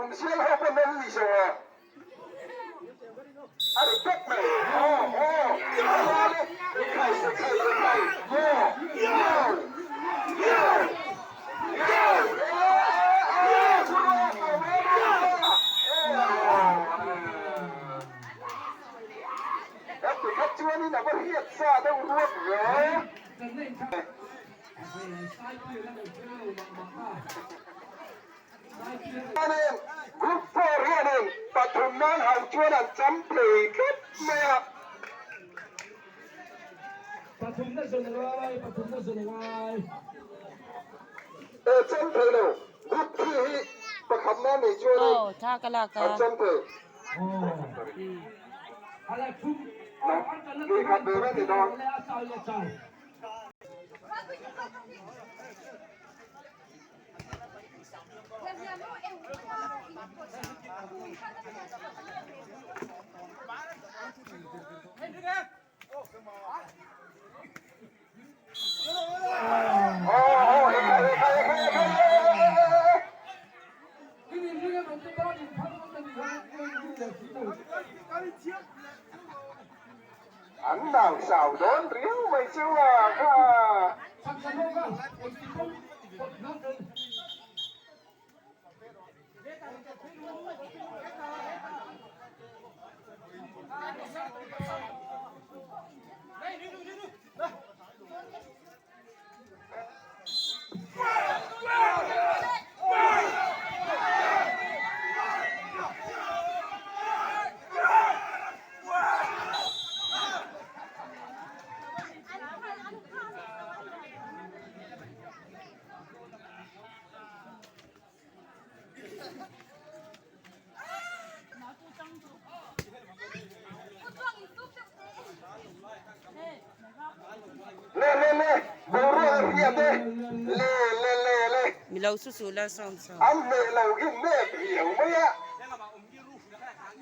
Tumsial ho pawn an ni zawng a. A ri pek mai. Aw aw aw le ekhai ekhai ekhai aw aw aw aw aw kurwa Ka ti kha chuanin a va hriat sa deuh ruak ve. Chuanin Group 4 hianin pathum nan ho chuan an cham thei tlat mai a. E cham thei lo, Group 3 hi pakhat nan nei chuanin an cham thei. Lui khat ve ve ni dawn. An nau sau dawn riau mai chu a kha. Le le le boruak a hriat e le le le le. Mi lo su su la sawm sawm. An hneh lo hi hnep riau mai a.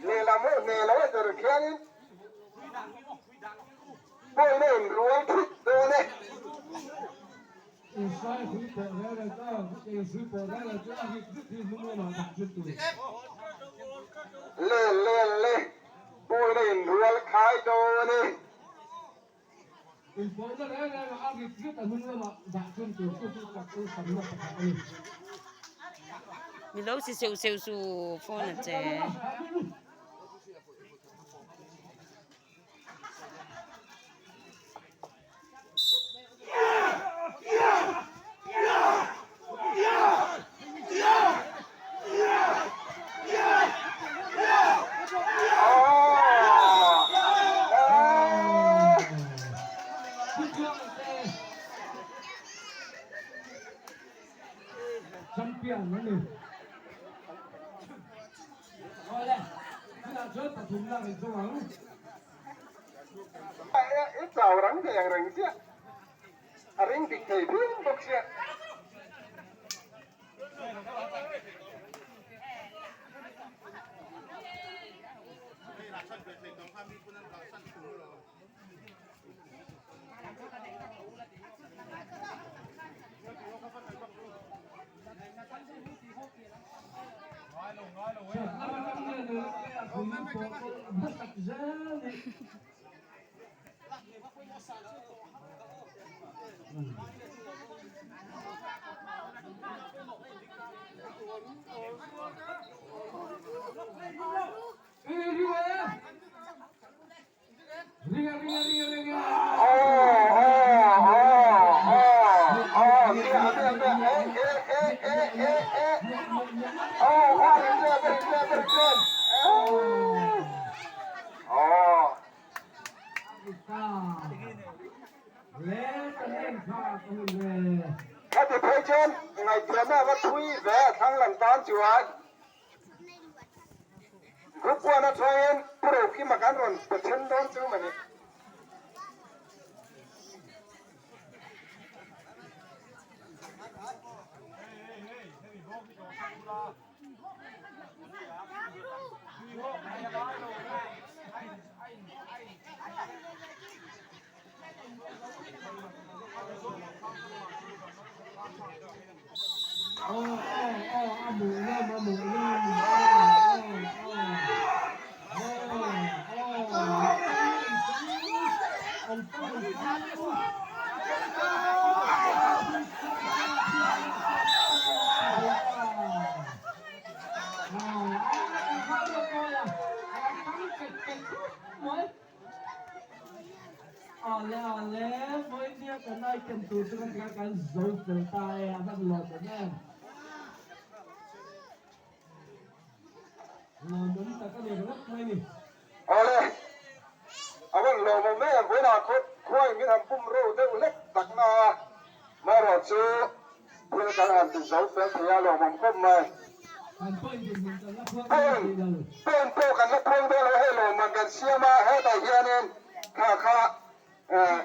Lehlam ho hneh lo a ber khianin pawina in rual thut dawn e. Le le le pawina in rual khai dawn e. Mi lo si seuh seuh su phone a che. I chau rang thei ang reng chiah a ring dik thei phian bawk sia. Heti phei chuan ngaihtuahna a va thui ve a thlang lam tan chuan Group one atangin Pu Rokima kan rawn pe then dawn chu mani. ken tur chu kan tikah kan zo fel ta e, a van lawmawm em? Lawmawm tak a ni ringawt mai ni. Awle, a van lawmawm em? Vawiinah khaw khuain min han pum ro deuh hlek tak na a, marawh chu thil kan han ti zo fel thei a lawmawm khawp mai. Kan point dinhmun kan la phuang dawn tih lo. Point pawh kan la phuang dawn lo, hei lawmman kan siam a, hetah hianin kha kha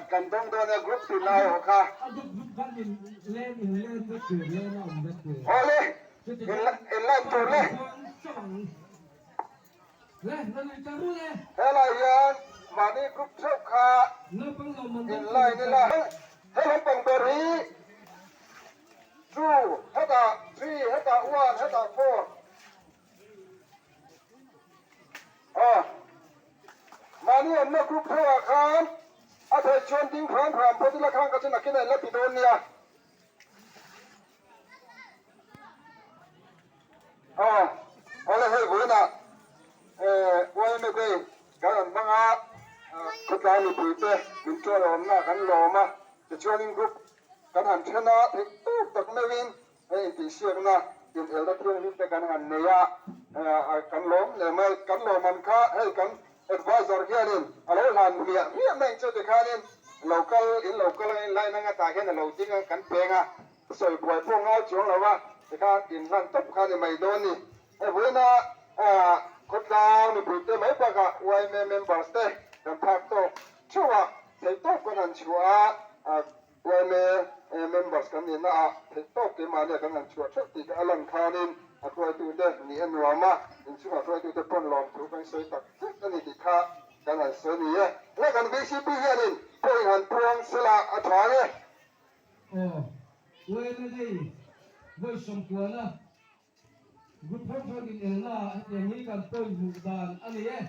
Kan dawng dawn e group tin lai aw kha. A group group khan in len in len vek tur len a awm vek tur. Awle in line tur le. Helai hian mahni group theuh kha in line ila. He lampang ber hi two hetah three hetah one hetah four. A, mahni awmna group theuhah khan a theih chuan ding hram hram phawt ila khang ka chu nakin a inla ti dawn nia. A, awle hei vawiinah YMA Day kan rawn hmang a, khawtlai mipuite min tual awmna kan lawm a, tichuanin group kan han then a, theih tawk tak meuhin Hei intihsiakna inelna thianghlim te kan han nei a, kan lawm hle mai. Kan lawmman kha hei kan advisor hianin a lo hlan hmiah hmiah mai ang chu tikhanin lo kal in lo kal ang in line anga tah hian a lo ding a kan peng a, sawi buai pawh ngai chuang lo a tikhan in hlan tawp kha ni mai dawn ni. Hei vawiina khawtlang mipuite mai bakah yma members te kan phak tawk theuh a, theih tawp kan han chhuah a, Yma members kan nihna ah theih tawk keimahni ah kan han chhuah theuh tih a lan khanin a hruaitute nih a nuam a, inchhungah hruaitute pawn lawmthu kan sawi tak zet a ni tih kha kan han sawi ni e. Hla kan vcp hianin pawhin han puang sela a tha ang e. Aw, yma day vawi sawmkuana group hrang hrang inelna ah hetiang hi kan point hmuh dan a ni e.